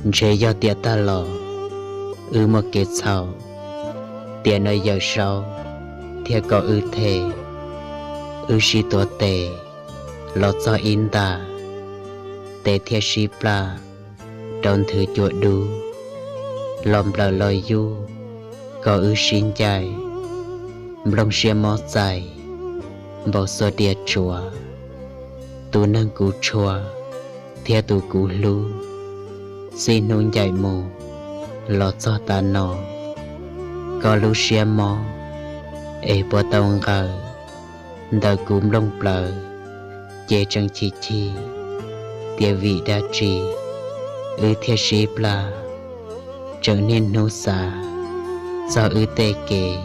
Ntshe yog tiam tag los wb muaj kev txhaum, tiam no Yawm Saub thiaj kom wb them. Wb sib tuav tes los txog ib nta, tes thiaj sib plam rau nthwv cua dub, los nplawm los yuj kom wb sib ncaim, nplooj siab mob txais npaum xuas diav tsuav. Tus neeg kuv tshua thiab tus kuv hlub, txij hnub ncaim mus los txog tav no, koj lub siab mob es puas tau nqaws ntawm kuv nplooj plawv, ces tseem chim chim tias vim dab tsi wb thiaj sib plam. Tseem niaj hnub xav txog wb tej kev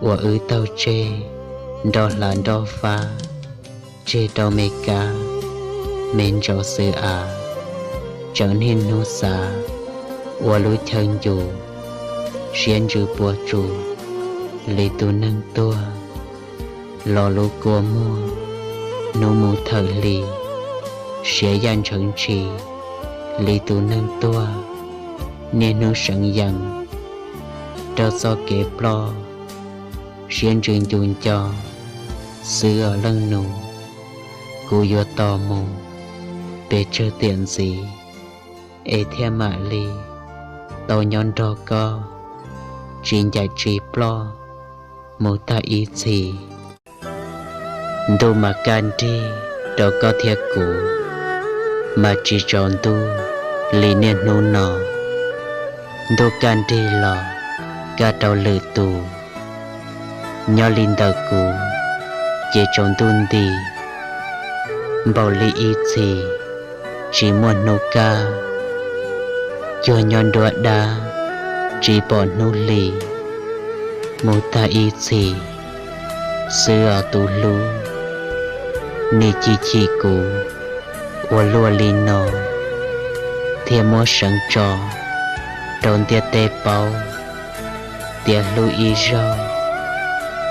uas wb taug tseg nroj hlav nroj fab, tseg rau me kab me ntsaum xwb av. Tseem niaj hnub xav ua lub chaw ncus, siab ntsws puas tsus li tus neeg tuag. Los lub kua muag hnub mus thawm hli, siav yaj ntshawv ntshis li tus neeg tuag. Niaj hnub seev yees rau txoj kev ploj, siab ntsws ncu nco xwb os leej nus. Kuv yuav tos mus pes tsawg tiam ntxiv es thiaj mam li tau nyob nrog koj, tsis ncaim tsis ploj mus tag ib txhis. Ntuj mas kaj nrig rau koj thiab kuv, mas tsis tsaus ntuj li niaj hnub no. Ntuj kaj nrig los kaj rau lwm tus, nyob li ntawm kuv ces tsaus ntuj nti npaum li ib txhis tsis muaj hnub kaj. Cuag nyob nruab dab tsis pom hnub hli, mus tag ib txhis xwb os tus hlub. Nim chim chim kuv ua luaj li no, thiaj muab seev tso rau ntiaj teb paub tias hlub ib zaug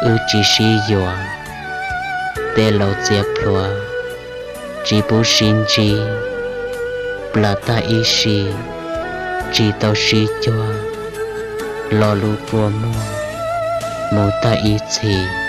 wb tsis sib yuav. Tej laus txiav plhuav tsis pub sib ntsib, plam tag ib si tsis tau sib cuag. Los lub kua muag mus tag ib txhis